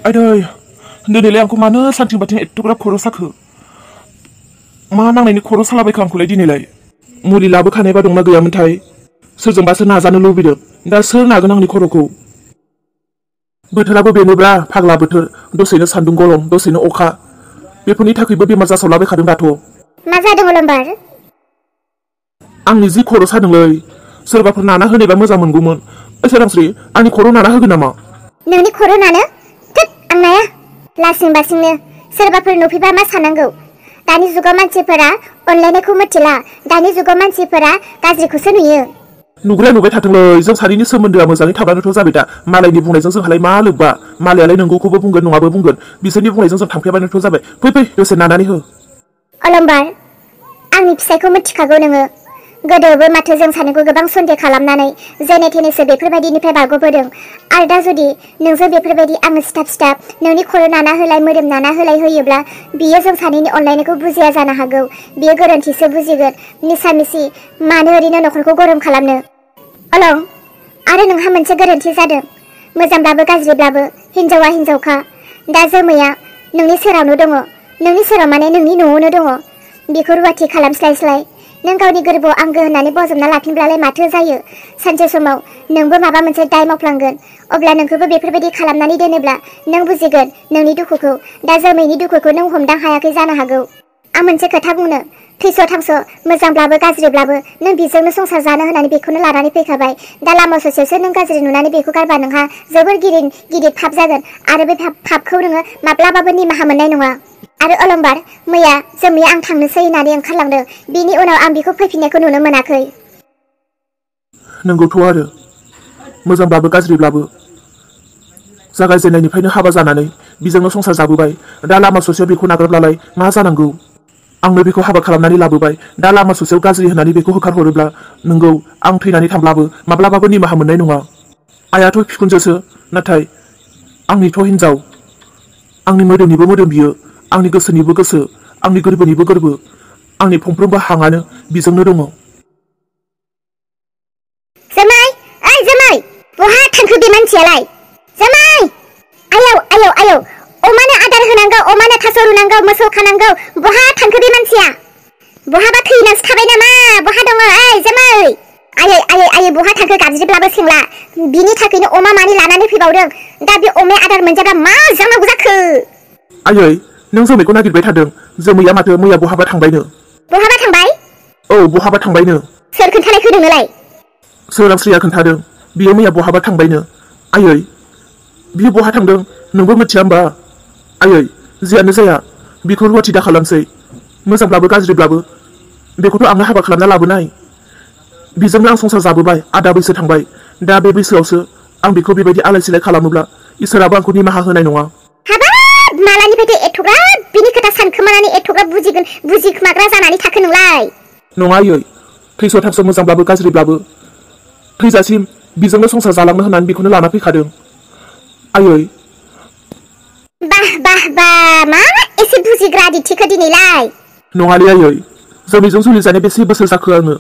आदै दिनैलाय आंखौ मानो सानथिं बाथिं एथ'ग्राब खर' साखो मा नांनायनि खर' सालाबायखो आंखौलाय दिनैलाय मुलि लाबोखानायबा दंना गैयामोनथाय सोरजोंबासो नाजानो लुबैदों दा सोर नागोन आंनि खर'खौ बोथोराबो बेनोब्रा फाग्ला बोथोर दसेनो सान्दुं गरम दसेनो अखा बेफोरनि थाखायबो बेमार जासावलाबायखादों दाथ' मा जादों अलंबार आंनि जि खर' सादोंलै सोरबाफोर नाना होनायबा मोजां मोनगौमोन सोरांस्रि आंनि खर' नाना होगोन नामा नोंनि खर' नानो आं नाया लासिं बासिंनो सोरबाफोर नुफैबा मा सानांगौ दानि जुगाव मानसिफोरा अनलायनायखौ मिथिला दानि जुगाव मानसिफोरा गाज्रिखौसो नुयो नुग्राया नुबाय थाथोंलै जों सानैनि सोमोन्दोआ मोजाङै थाब्लानोथ' जाबाय दा मालायनि बुंनायजों जोंहालाय मा लोब्बा मालायालाय नंगौखौबो बुंगोन नङाबो बुंगोन बिसोरनि बुंनायजों जों थांफेरबानोथ' जाबाय फै दसे नानानै हो अलंबार आंनि फिसायखौ मिथिखागौ नोङो गोदोबो माथो जों सानैखौ गोबां सन्देह खालामनानै जेने थेनेसो बेफोरबायदिनिफ्राय बारग'बोदों आरो दा जुदि नोंजों बेफोरबायदि आङो सिथाब नोंनि खर' नाना होलाय मोदोम नाना होलाय होयोब्ला बियो जों सानैनि अनलायनायखौ बुजिया जानो हागौ बियो गोरोन्थिसो बुजिगोन मिसा मिसि मानो ओरैनो न'खरखौ गरम खालामनो अलं आरो नोंहा मोनसे गोरोन्थि जादों मोजांब्लाबो गाज्रिब्लाबो हिनजावा हिनजावखा दा जोमैया नोंनि सेरावनो दङ नोंनि सेराव माने नोंनि न'आवनो दङ बेखौ रुवाथि खालामस्लायस्लाय नों गावनि गोरबोआव आंगो होननानै बजबना लाफिनब्लालाय माथो जायो सानसे समाव नोंबो माबा मोनसे दाय मावफ्लांगोन अब्ला नोंखौबो बेफोरबायदि खालामनानै दोनोब्ला नों बुजिगोन नोंनि दुखुखौ दा जोमैनि दुखुखौ नों हमदां हायाखै जानो हागौ आं मोनसे खोथा बुंनो थैस' थांस' मोजांब्लाबो गाज्रिब्लाबो नों बिजोंनो संसार जानो होननानै बेखौनो लानानै फैखाबाय दा लामा ससेयावसो नों गाज्रि नुनानै बेखौ गारबा नोंहा जोबोर गिदिर फाप जागोन आरो बे फापखौ नोङो माब्लाबाबो निमाहा मोननाय नङा आरो अलंबार मैया जोमैया आं थांनोसै होननानै ओंखारलांदों बिनि उनाव आं बेखौ फैफिननायखौ नुनो मोनाखै नंगौथ' आरो मोजांब्लाबो गाज्रिब्लाबो जागायजेननायनिफ्रायनो हाबा जानानै बिजोंनो संसार जाबोबाय दा लामा ससेयाव बेखौ नागारब्लालाय मा जानांगौ आंनो बेखौ हाबा खालामनानै लाबोबाय दा लामा ससेयाव गाज्रि होननानै बेखौ होखारहरोब्ला नंगौ आं थैनानै थांब्लाबो माब्लाबाबो निमाहा मोननाय नङा आइयाथ' बिखुनजोसो नाथाय आंनिथ' हिनजाव आंनि मोदोमनिबो मोदोम बियो आंनि गोसोनिबो गोसो आंनि गोरबोनिबो गोरबो आंनि फंफ्रोमबो हाङानो बिजोंनो दङ जोमै ओइ जोमै बहा थांखो बे मानसियालाय जोमै आयौ अमानो आदार होनांगौ अमानो थास' रुनांगौ मोसौ खानांगौ बहा थांखो बे मानसिया बहाबा थैनासो थाबाय नामा बहा दङ ओइ जोमै आयै बहा थांखो गाबज्रिब्लाबो सोंला बिनि थाखायनो अमा मानै लानानै फैबावदों दा बे अमाया आदार मोनजाबा मा जानांगौ जाखो आयै नों जोमैखौ नागिरबाय थादों जोमैया माथो मैया बहाबा थांबायनो बहाबा थांबाय औ बहाबा थांबायनो सोर खोन्थानायखौ नोंनोलाय सोरांस्रिया खोन्थादों बियो मैया बहाबा थांबायनो आयै बियो बहा थांदों नोंबो मिथिया होमबा आयै जियानो जाया बिखौ रुवाथि दा खालामसै मोजांब्लाबो गाज्रिब्लाबो बेखौथ' आंनो हाबा खालामना लाबोनाय बिजोंनो आं संसार जाबोबाय आदा बैसो थांबाय दा बे बैसोआवसो आं बेखौ बेबायदि आलाय सिलाय खालामोब्ला इसोराबो आंखौ निमाहा होनाय नङा हाबाब मालानिफ्रायथ' एथ'ग्राब बिनि खोथा सानखोमानानै एथ'ग्राब बुजिखोमाग्रा जानानै थाखो नोंलाय नङा आयै थैस' थांस' मोजांब्लाबो गाज्रिब्लाबो थैजासिम बिजोंनो संसार जालांनो होननानै बेखौनो लाना फैखादों आयै बाह मा एसे बुजिग्रा दिथिखो दिनैलाय नङालै आयै जोमैजों जुलि जानाय बेसे बोसोर जाखो आङो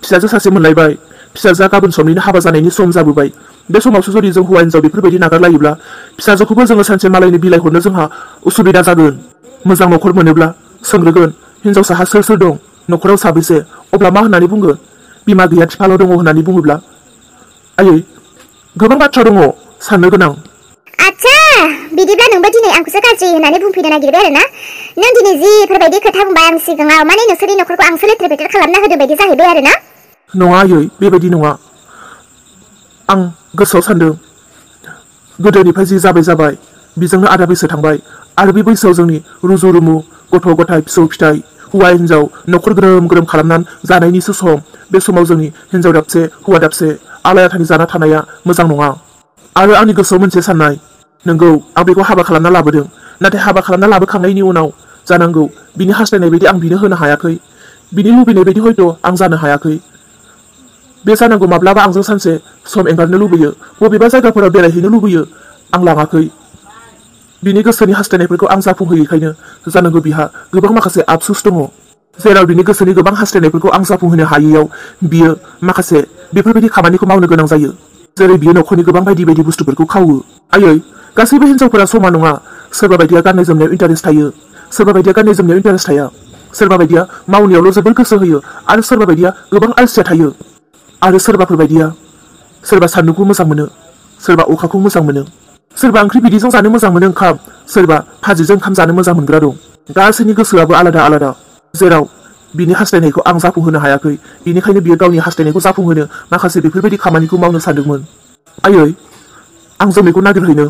फिसाजो सासे मोनलायबाय फिसाजोआ गाबोन समनिनो हाबा जानायनि सम जाबोबाय बे समावसो जुदि जों हौवा हिनजाव बेफोरबायदि नागारलायोब्ला फिसाजोखौबो जोङो सानसे मालायनि बिलाइ हरनो जोंहा उसुबिदा जागोन मोजां न'खर मोनोब्ला सोंग्रोगोन हिनजावसाहा सोर दं न'खराव साबैसे अब्ला मा होननानै बुंगोन बिमा गैया बिफाल' दङ होननानै बुङोब्ला आयै गोबां बाथ्रा दङ साननो गोनां आच्छा बिदिब्ला नोंबो दिनै आंखौसो गाज्रि होननानै बुंफैनो नागिरबाय आरो ना नों दिनै जिफोरबायदि खोथा बुंबाय आं सिगाङाव माने नोंसोरनि न'खरखौ आंसो लेथेर फेथेर खालामना होदों बायदि जाहैबाय आरो ना नङा आयै बेबायदि नङा आं गोसोआव सानदों गोदोनिफ्राय जि जाबाय बिजोंनो आदा बैसो थांबाय आरो बे बैसोआव जोंनि रुजु रुमु गथ' गथाय फिसौ फिथाइ हौवा हिनजाव न'खर ग्रोम खालामनानै जानायनिसो सम बे समाव जोंनि हिनजाव दाबसे हौवा दाबसे आलायाथानि जाना थानाया मोजां नङा आरो आंनि गोसोआव मोनसे साननाय नंगौ आं बेखौ हाबा खालामना लाबोदों नाथाय हाबा खालामना लाबोखांनायनि उनाव जानांगौ बिनि हास्थायनाय बायदि आं बिनो होनो हायाखै बिनि लुबैनाय बायदि हयथ' आं जानो हायाखै बे जानांगौ माब्लाबा आंजों सानसे सम एंगारनो लुबैयो बबेबा जायगाफोराव बेरायहैनो लुबैयो आं लाङाखै बिनि गोसोनि हास्थायनायफोरखौ आं जाफुंहोयैखायनो जानांगौ बिहा गोबां माखासे आफसुस दङ जेराव बिनि गोसोनि गोबां हास्थायनायफोरखौ आं जाफुंहोनो हायैयाव बियो माखासे बेफोरबायदि खामानिखौ मावनो गोनां जायो जेरै बियो न'खरनि गोबां बायदि बुस्थुफोरखौ खावो आयै गासैबो हिन्जावफोरा समान नङा सोरबा बायदिया गाननाय जोमनायाव इन्टारेस्ट थायो सोरबा बायदिया गाननाय जोमनायाव इन्टारेस्ट थाया सोरबा बायदिया मावनायावल' जोबोर गोसो होयो आरो सोरबा बायदिया गोबां अलसिया थायो आरो सोरबाफोर बायदिया सोरबा सान्दुंखौ मोजां मोनो सोरबा अखाखौ मोजां मोनो सोरबा ओंख्रि बिदैजों जानो मोजां मोनो ओंखाम सोरबा भाजिजों ओंखाम जानो मोजां मोनग्रा दं गासैनि गोसोआबो आलादा आलादा जेराव बिनि हास्थायनायखौ आं जाफुंहोनो हायाखै बिनिखायनो बियो गावनि हास्थायनायखौ जाफुंहोनो माखासे बेफोरबायदि खामानिखौ मावनो सानदोंमोन आयै आं जोमैखौ नागिरहैनो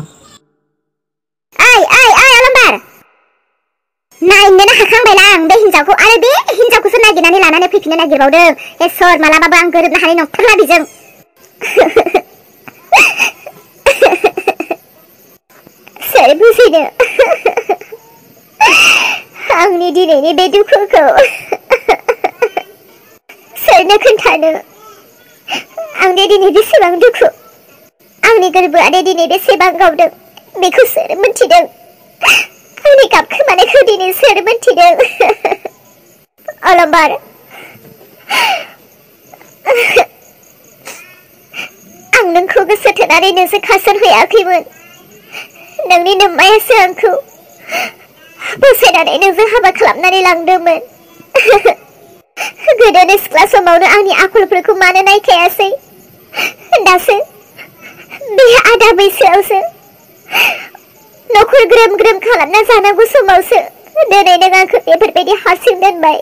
नायनोनो हाखांबायना आं बे हिन्जावखौ आरो बे हिन्जावखौसो नागिरनानै लानानै फैफिननो नागिरबावदों इसोर मालाबाबो आं गोरोबनो हानाय नंथारला बेजों सोर बुजिनो आंनि दिनैनि बे दुखुखौ सोरनो खोन्थानो आंनि दिनै बेसेबां दुखु आंनि गोरबोआनो दिनै बेसेबां गावदों बेखौ सोर मिन्थिदों आंनि गाबखोमानायखौ दिनै सोर मिन्थिदों अलंबार आं नोंखौ गोसो थोनानै नोंसो खारसनहैयाखैमोन नोंनि नोम्मायासो आंखौ बोसायनानै नोंजों हाबा खालामनानै लांदोंमोन गोदोनि सिख्ला समावनो आंनि आखलफोरखौ मानो नायखायासै दासो बे आदा बैसोआवसो नखर ग्रोम ग्रोम खालामना जानांगौ समावसो दिनै नों आंखौ बेफोरबायदि हारसिं दोनबाय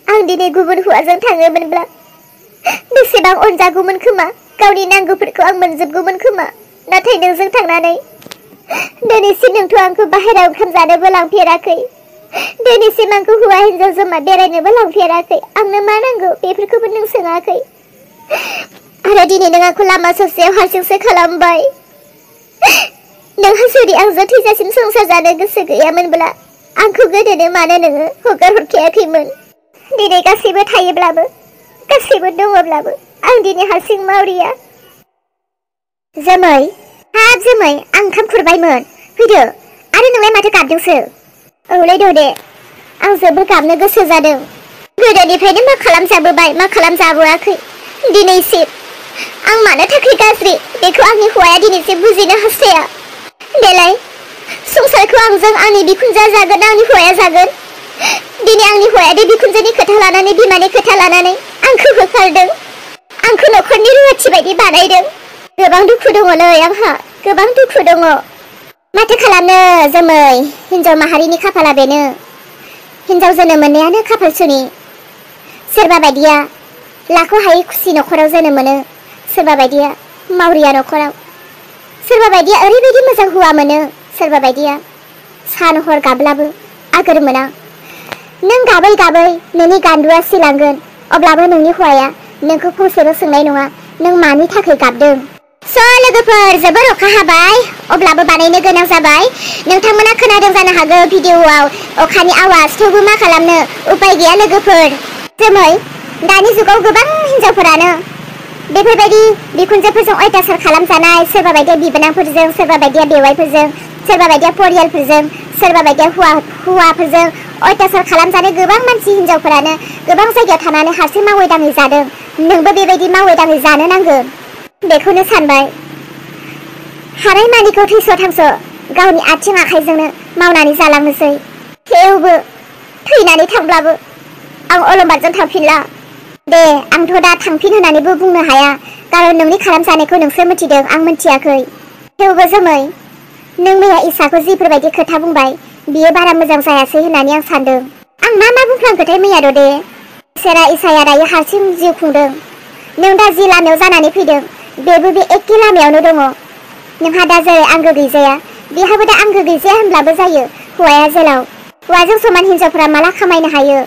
आं दिनै गुबुन हौवाजों थाङोमोनब्ला बेसेबां अनजागौमोन खोमा गावनि नांगौफोरखौ आं मोनजोबगौमोन खोमा नाथाय नोंजों थांनानै दिनैसिम नोंथ' आंखौ बाहेरायाव ओंखाम जानोबो लांफेराखै दिनैसिम आंखौ हौवा हिन्जाव जमा बेरायनोबो लांफेराखै आंनो मा नांगौ बेफोरखौबो नों सोङाखै आरो दिनै नों आंखौ लामा ससेयाव हारसिंसो खालामबाय नोंहा जुदि आंजों थैजासिम संसार जानो गोसो गैयामोनब्ला आंखौ गोदोनो मानो नोङो हगार हरखायाखैमोन दिनै गासैबो थायोब्लाबो गासैबो दङब्लाबो आं दिनै हारसिं मावरिया जोमै हाब जोमै आं ओंखाम खुरबायमोन फैदो आरो नोंलाय माथो गाबदोंसो औलै दे आं जोबोर गाबनो गोसो जादों गोदोनिफ्रायनो मा खालामजाबोबाय मा खालामजाबोआखै दिनैसिम आं मानो थाखाय गाज्रि बेखौ आंनि हौवाया दिनैसिम बुजिनो हास्थाया देलाय संसारखौ आंजों आंनि बिखुनजोआ जागोन आंनि हौवाया जागोन दिनै आंनि हौवाया दे बिखुनजोनि खोथा लानानै बिमानि खोथा लानानै आंखौ होखारदों आंखौ नखरनि रुवाथि बायदि बानायदों गोबां दुखु दङलै आंहा गोबां दुखु दङ माथो खालामनो जोमै हिन्जाव माहारिनि खाफाला बेनो हिन्जाव जोनोम मोननायानो खाफाल सुनि सोरबा बायदिया लाखौ हायै खुसि नखराव जोनोम मोनो सोरबा बायदिया मावरिया नखराव सोरबा बायदिया ओरैबायदि मोजां हौवा मोनो सोरबा बायदिया सान हर गाबब्लाबो आगोर मोना नों गाबै गाबै नोंनि गान्दुआ सिलांगोन अब्लाबो नोंनि हौवाया नोंखौ फंसेबो सोंनाय नङा नों मानि थाखाय गाबदों लोगोफोर जोबोर अखा हाबाय अब्लाबो बानायनो गोनां जाबाय नोंथांमोना खोनादों जानो हागौ भिडिअआव अखानि आवाज थेवबो मा खालामनो उपाय गैया लोगोफोर जोमै दानि जुगाव गोबां हिन्जावफोरानो बेफोरबायदि बिखुनजोफोरजों अयथासार खालामजानाय सोरबा बायदिया बिबोनांफोरजों सोरबा बायदिया बेवाइफोरजों सोरबा बायदिया परियालफोरजों सोरबा बायदिया हौवाफोरजों अयथासार खालामजानाय गोबां मानसि हिन्जावफोरानो गोबां जायगायाव थानानै हारसिं मावै दाङै जादों नोंबो बेबायदि मावै दाङै जानो नांगोन बेखौनो सानबाय हानाय मानिखौ थैस' थांस' गावनि आथिं आखाइजोंनो मावनानै जालांनोसै थेवबो थैनानै थांब्लाबो आं अलंबारजों थांफिनला दे आंथ' दा थांफिन होननानैबो बुंनो हाया कारन नोंनि खालामजानायखौ नोंसो मिथिदों आं मिथियाखै थेवबो जोमै नों मैया इसाखौ जिफोरबायदि खोथा बुंबाय बियो बारा मोजां जायासै होननानै आं सानदों आं मा बुंफ्लांखोथाय मैया दे इसोरा इसाया दायो हारसिं जिउ खुंदों नों दा जि लामायाव जानानै फैदों बेबो बे एखे लामायावनो दङ नोंहा दा जेरै आंगो गैजाया बेहाबो दा आंगो गैजाया होनब्लाबो जायो हौवाया जेलाव हौवाजों समान हिन्जावफोरा माला खामायनो हायो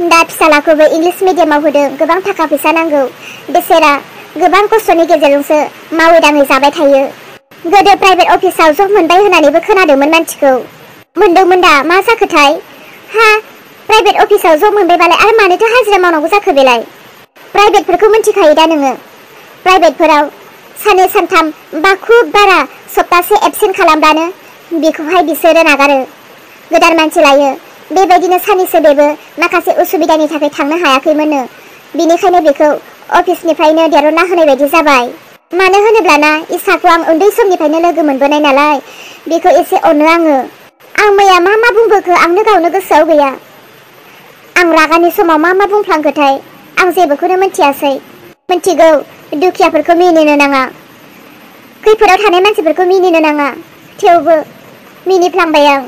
दा फिसालाखौबो इंलिश मिडियामाव होदों गोबां थाखा फैसा नांगौ बेसेरा गोबां खस्थ'नि गेजेरजोंसो मावै दाङै जाबाय थायो गोदो प्राइभेट अफिसाव जब मोनबाय होननानैबो खोनादोंमोन मानसिखौ मोनदोंमोन दा मा जाखोथाय हा प्राइभेट अफिसाव जब मोनबायबालाय आरो मानोथो हाजिरा मावनांगौ जाखो बेलाय प्राइभेटफोरखौ मिथिखायो दा नोङो प्राइभेटफोराव साननै सानथाम बा खुब बारा सप्तासे एबसेन्ट खालामब्लानो बेखौहाय बिसोरो नागारो गोदान मानसि लायो बेबायदिनो साननैसो बेबो माखासे उसुबिदानि थाखाय थांनो हायाखैमोननो बिनिखायनो बेखौ अफिसनिफ्रायनो देरना होनाय बायदि जाबाय। मानो होनोब्लाना इसाखौ आं उन्दै समनिफ्रायनो लोगो मोनबोनाय नालाय बेखौ एसे अनो आङो। आं मैया मा बुंबोखो आंनो गावनो गोसोआव गैया। आं रागानि समाव मा बुंफ्लांखोथाय आं जेबोखौनो मिथियासै। मिथिगौ दुखियाफोरखौ मिनिनो नाङा, खैफोदाव थानाय मानसिफोरखौ मिनिनो नाङा, थेवबो मिनिफ्लांबाय आं।